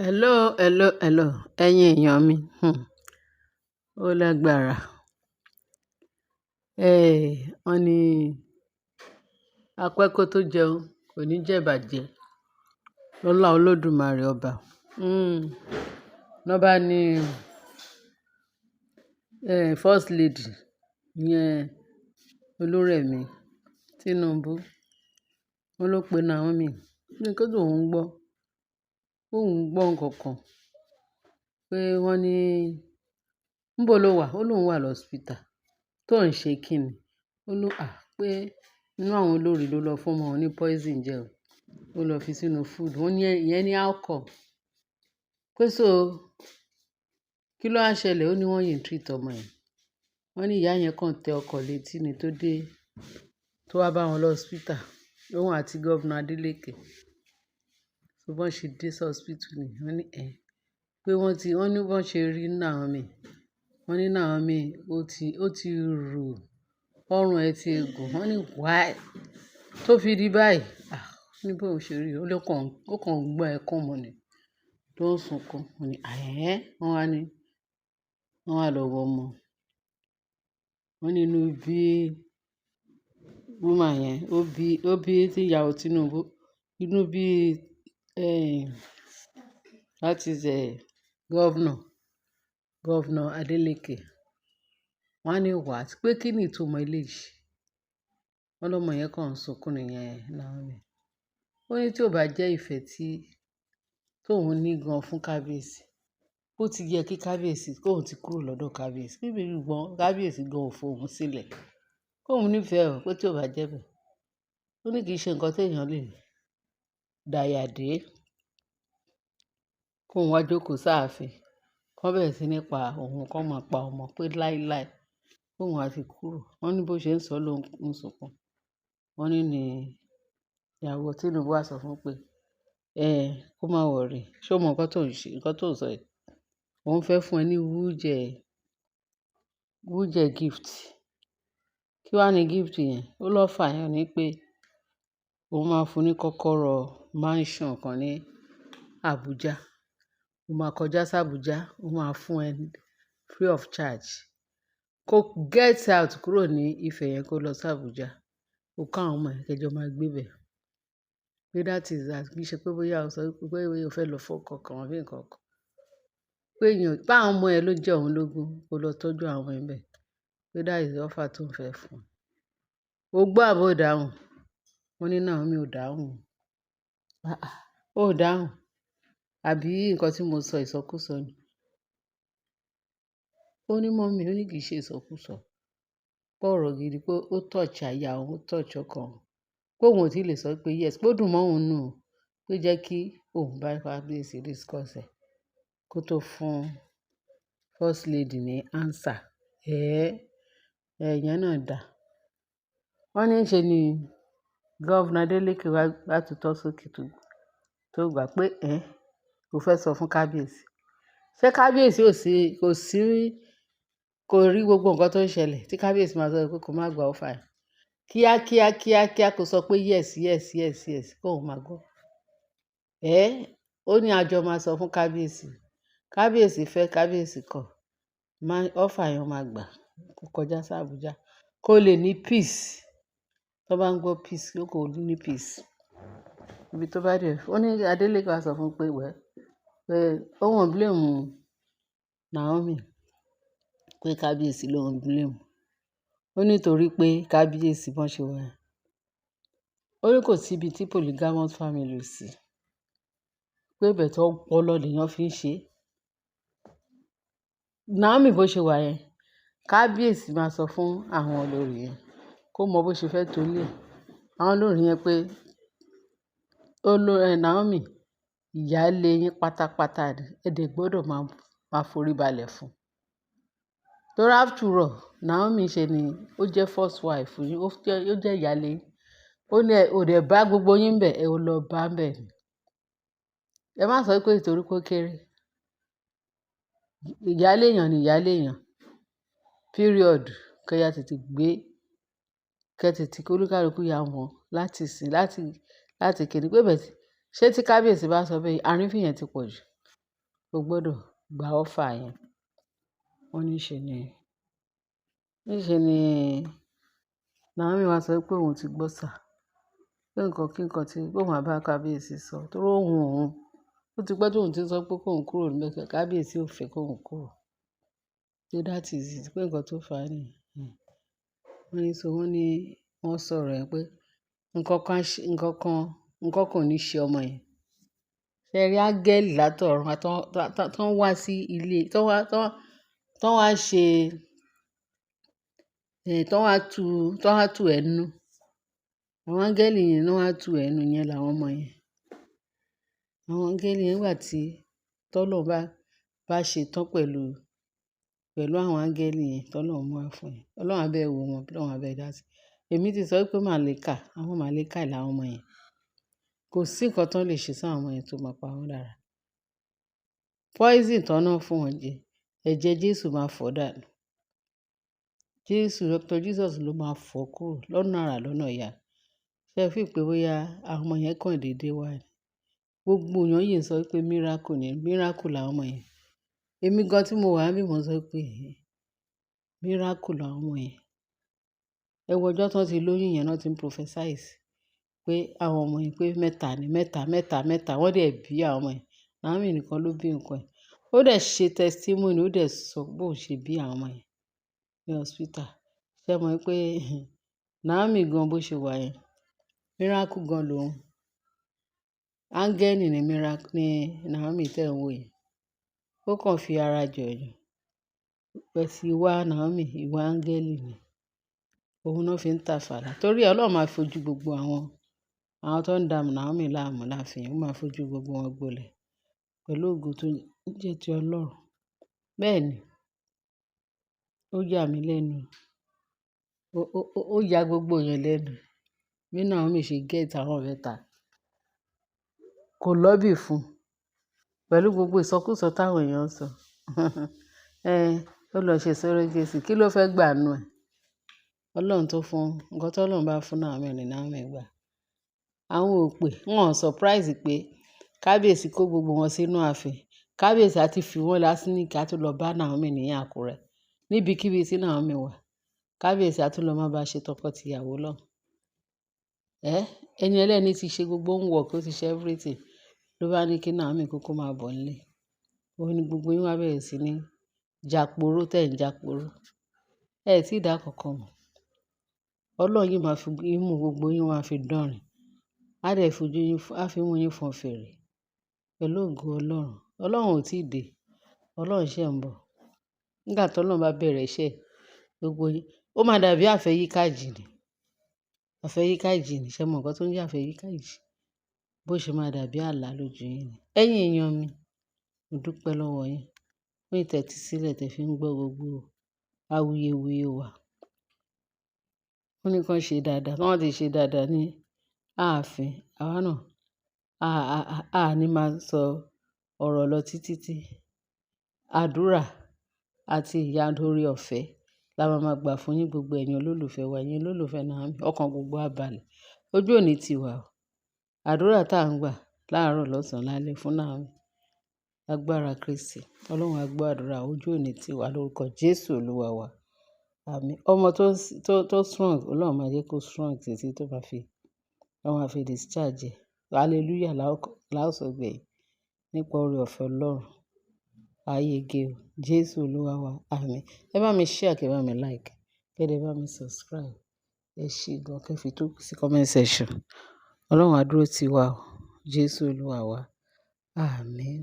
Hello, hello, hello. Ẹ̀yin èèyàn mi, ó lágbára. Wọ́n ní apẹ́ kó tó jẹun, kò ní jẹ ìbàjẹ́. Lọ́lá Olódùmarè ọba. Lọ́ bá ní, First Lady yẹn, Olúrẹ̀mí Tinubu. Wọ́n ló pe Naomi. Ní kí òun gbọ́, òun gbọ́ nǹkan kan pé wọ́n ní, "Níbo lo wà?" Ó lóun wà lọ́spítà. Tó ń ṣe kíni? Ó ló, à, pé inú àwọn olórí ló lọ fún ọmọ wọn ní poison jẹ o. Ó lọ fi sínú food. Wọ́n ní ìyẹn ní how come? Pé so kí ló á ṣẹlẹ̀? Ó ní wọ́n yìí ń treat ọmọ yẹn. Wọ́n ní ìyá yẹn kàn tẹ ọkọ̀ létí ni tó dé, tó wá bá wọn lọ hospital. Òun àti Governor Adeleke. So bọ́n ṣe dé sí hospital ni. Wọ́n ní ẹ́, pé wọ́n ti, wọ́n ní bọ́n ṣe rí Naomi. Wọ́n ní Naomi ó ti rù, ọrùn ẹ ti gùn. Wọ́n ní why tó fi di báyìí? Ah, ní bó ṣe rí, ó ló kàn, ó kàn gbọ́ ẹkún mu ni tó ń sunkún. Wọ́n ní ẹ́, wọ́n wá ní, wọ́n wá lọ wo ọmọ. Wọ́n ní inú bí woman yẹn, ó bí tí ìyàwó Tinubu, inú bí, that is, Governor Adeleke. Wọ́n á ní what? Pé kí ni ìtumọ̀ eléyìí? Wọ́n lọ́mọ yẹn kàn ń sunkún nìyẹn, Naomi. Ó ní tí ò bá jẹ́ ìfẹ́ tí tóun ní gan fún kábíyèsí, ó ti yẹ kí kábíyèsí kóun ti kúrò lọ́dọ̀ kábíyèsí. Bí gbọ́n kábíyèsí gan ò fòun sílẹ̀. Kóun nífẹ̀ẹ́ ò, pé tí ò bá jẹ́ bẹ́ẹ̀. Ó ní kì í ṣe nǹkan tí èèyàn lè dàyà dé. Kóun wá jókòó sáàfin, kó bẹ̀rẹ̀ sí ní pa òun, kó máa pa ọmọ pé láíláí kóun á ti kúrò. Wọ́n ní bó ṣe ń sọ ló ń sunkún. Wọ́n ní ní ìyàwó Tinubu wá sọ fún pé, "Ẹ kó má worry. Ṣé o mọ nǹkan tó ń ṣe, nǹkan tó ń sọ yìí? Òun fẹ́ fún ẹ ní huge gift." Kí wá ní gift yẹn? Ó lọ fà yẹn ní pé òun máa fún un ní kọ́kọ́rọ́ mansion kan ní Abuja. Ó máa kọjá sí Abuja, ó máa fún ẹ free of charge. Kó get out kúrò ní Ifẹ̀ yẹn kó lọ sí Abuja. Ó kó àwọn ọmọ ẹ kẹjọ máa gbé bẹ̀. Pé that is that. Kì í ṣe pé bóyá o sọ pé bóyá o fẹ́ lọ fọ́kọ kan àbí nǹkan kan. Pé èèyàn, bá àwọn ọmọ ẹ ló jẹ́ òun lógún, kó lọ tọ́jú àwọn ọmọ ẹ bẹ̀. Pé that is the offer tó ń fẹ́ fún ẹ. O gbọ́ àbí ò dáhùn? Wọ́n ní Naomi ò dáhùn. Ah ah, ó dáhùn. Àbí nǹkan tí mo sọ ìsọkúsọ ni? Ó ní mummy, ó ní kì í ṣe ìsọkúsọ. Pé ọ̀rọ̀ gidi pé ó touch àyà òun, ó touch ọkàn òun. Pé òun ò tí lè sọ pé yes, pé ó dùn mọ́ òun nù o. Pé jẹ́ kí òun bá kábíyèsí discuss ẹ̀ kó tó fún First Lady ní answer. Ẹ́, ìyẹn náà dà. Wọ́n ní ṣe ni Governor Adeleke wá bá tutọ́ sókè tó gbà pé ẹ́, ó fẹ́ sọ fún kábíyèsí. Ṣé kábíyèsí ò sí, kò sí, kò rí gbogbo nǹkan tó ń ṣẹlẹ̀ tí kábíyèsí máa sọ pé kó má gba offer yẹn? Kíá kíá kíá kíá kó sọ pé yes kó òun máa gbọ́. Ẹ́, ó ní àjọ máa sọ fún kábíyèsí. Kábíyèsí fẹ́, kábíyèsí kọ̀. Má offer yẹn máa gbà kó kọjá sí Abuja kó lè ní peace. Tó bá ń gbọ́ peace, ó kò ní peace. Ibi tó bá dé, ó ní Adeleke wá sọ fún pé well, pé òun ò blame Naomi, pé kábíyèsí ló ń blame. Ó ní torí pé kábíyèsí bọ́n ṣe wà. Ó ní kò sí ibi tí polygamous family ò sí. Pé but ọpọlọ lèèyàn fi ń ṣe. Naomi bó ṣe wà yẹn, kábíyèsí máa sọ fún àwọn olórí yẹn kó mọ bó ṣe fẹ́ tó lé. Àwọn olórí yẹn pé Naomi, ìyálé yín pátápátá ni, ẹ dẹ̀ gbọdọ̀ máa forí balẹ̀ fún. Torí after all, Naomi ṣe ni ó jẹ́ first wife yín, ó jẹ́ ìyálé yín. Ó ní ẹ ò dẹ̀ bá gbogbo yín bẹ̀, ẹ ò lọ bá ń bẹ̀ ni. Ẹ má sọ pé nítorí pé ó kéré. Ìyálé èèyàn ni ìyálé èèyàn. Period. Kí ẹ tètè gbé, kí ẹ tètè kí olúkúlùkù yà mọ̀ láti ìsìn, láti kíni. Pé but ṣé tí kábíyèsí bá sọ bẹ́ẹ̀, àrífín yẹn ti pọ̀ jù. O gbọdọ̀ gba offer yẹn. Wọ́n ní ṣe ni, ní ṣe ni Naomi wá sọ pé òun ti gbọ́ sir. Pé nǹkan kí nǹkan tí pé òun á bá kábíyèsí sọ. Torí ó wù òun. Ó ti pẹ́ tí òun ti ń sọ pé kó òun kúrò níbẹ̀, kábíyèsí ò fẹ́ kó òun kúrò. Pé that is it. Pé nǹkan tó fà á nìyẹn. Wọ́n ní so wọ́n ní wọ́n sọ̀rọ̀ ẹ pé nǹkan kan ṣe, nǹkan kan ò ní ṣe ọmọ yẹn. Ṣé ẹ rí áńgẹ́lì látọ̀run tó ń wá sí ilé, tó ń wá ṣe, tó ń wá tú ẹnu. Àwọn áńgẹ́lì yẹn ló wá tú ẹnu yẹn làwọn ọmọ yẹn. Àwọn áńgẹ́lì yẹn nígbà tí tọ́lọ́run bá ṣe tán pẹ̀lú àwọn áńgẹ́lì yẹn tí Ọlọ́run mú wá fún ẹ. Ọlọ́run á bá ẹ wò wọ́n, Ọlọ́run á bá ẹ dá sí. Èmi ti sọ wípé màlàíkà, àwọn màlàíkà làwọn ọmọ yẹn. Kò sí nǹkan tó lè ṣe sí àwọn ọmọ yẹn tó máa pa wọ́n lára. Poison tó ná fún wọn jẹ, ẹ̀jẹ̀ Jésù máa fọ́ dànù. Jésù, Dr. Jesus ló máa fọ́ kúrò lọ́nà àrà lọ́nà ìyanu. Ṣé ẹ feel pé bóyá àwọn ọmọ yẹn kàn dédé wá ni? Gbogbo èèyàn yìí ń sọ wípé miracle ni, miracle làwọn ọmọ yẹn. Èmi gan tí mo wà níbí mò ń sọ pé miracle làwọn ọmọ yẹn. Ẹ wo ọjọ́ tí wọ́n ti lóyún yẹn náà tí ń prophesy pé àwọn ọmọ yẹn pé mẹ́ta ni, mẹ́ta, mẹ́ta, mẹ́ta. Wọ́n dẹ̀ bí àwọn ọmọ yẹn. Naomi nìkan ló bí nǹkan ẹ̀. Ó dẹ̀ ṣe testimony, ó dẹ̀ sọ bó ṣe bí àwọn ọmọ yẹn ní hospital. Ṣé ẹ mọ̀ pé Naomi gan bó ṣe wà yẹn, miracle gan lòun. Áńgẹ́lì ni miracle ni Naomi tẹ́ ń wò yẹn. Ó kàn fi ara jọ èèyàn. But ìwà Naomi, ìwà áńgẹ́lì ni. Òun náà fi ń tàfàlà. Torí Ọlọ́run máa fojú gbogbo àwọn tó ń dá Naomi láàmú láàfin, ó máa fojú gbogbo wọn gbolẹ̀ pẹ̀lú ògo tó ń jẹ́ ti Ọlọ́run. Bẹ́ẹ̀ ni, ó yà mí lẹ́nu. Ó ya gbogbo èèyàn lẹ́nu. Bí Naomi ṣe get àwọn mẹ́ta. Kò lobby fún pẹ̀lú gbogbo ìsọkúsọ táwọn èèyàn ń sọ. Ó lọ ṣe surrogacy. Kí ló fẹ́ gbà nínú ẹ̀? Ọlọ́run tó fún, nǹkan tí Ọlọ́run bá fún Naomi ni Naomi gbà. Àwọn òpè, wọ́n surprise pé kábíyèsí kó gbogbo wọn sínú ààfin. Kábíyèsí á ti fi wọ́n lásìníkì, á tún lọ bá Naomi ní Àkúrẹ́. Níbikíbi tí Naomi wà. Kábíyèsí á tún lọ máa bá ṣe tọkọ-tìyàwó lọ. Ẹni ẹlẹ́ni ti ṣe gbogbo homework, ó ti ṣe everything. Ló bá ní kí Naomi kúkú máa bọ̀ nílé. Ó ní gbogbo yín wá bẹ̀rẹ̀ sí ní jáporó tẹ̀ ń jáporó. Ẹ tí dà kankan mọ̀. Ọlọ́run yìí máa fi imú gbogbo yín máa fi dánrin. Á dẹ̀ fojú yín, á fi imú yín fọn fèrè pẹ̀lú ògo Ọlọ́run. Ọlọ́run ò tí dé. Ọlọ́run ṣẹ̀ ń bọ̀. Nígbà tí Ọlọ́run bá bẹ̀rẹ̀ iṣẹ́, gbogbo yín, ó máa dàbí àfẹ́yíká ìjì ni. Àfẹ́yíká ìjì ni. Ṣé ẹ mọ̀ nǹkan tó ń jẹ́ àfẹ́yíká ìjì? Bó ṣe máa dàbí àlá lójú yín ni. Ẹ̀yin èèyàn mi, mo dúpẹ́ lọ́wọ́ yín fún ìtẹ́tí sílẹ̀ tí ẹ fi ń gbọ́ gbogbo awuyewuye wa. Wọ́n ní kí wọ́n ṣe dáadáa. Wọ́n ti ṣe dáadáa ní ààfin. Àwa náà, a ní máa sọ ọ̀rọ̀ lọ títí tí àdúrà àti ìyanu oore ọ̀fẹ́ la máa máa gbà fún yín gbogbo ẹ̀yin olólùfẹ́ wa, ẹ̀yin olólùfẹ́ Naomi. Ọkàn gbogbo á balẹ̀. Ojú ò ní ti wà o. Àdúrà tá ń gbà láàárọ̀, lọ́sàn-án, lálẹ́ fún Naomi. Agbára Kristi. Ọlọ́run á gbọ́ àdúrà. Ojú ò ní ti wà lórúkọ Jésù Olúwa wa. Àmín. Ọmọ tó strong, Ọlọ́run máa jẹ́ kó strong títí tó máa fi, wọ́n máa fi discharge ẹ̀. Hallelujah la ó sọ gbẹ̀yìn nípa oore ọ̀fẹ́ Ọlọ́run. A yege o. Jésù Olúwa wa. Àmín. Ẹ bá mi share, kí ẹ bá mi like, kí ẹ dẹ̀ bá mi subscribe. Ẹ ṣé gan, kí ẹ fi tó sí comment section. Ọlọ́run á dúró ti wa o. Jésù Olúwa wa. Àmín.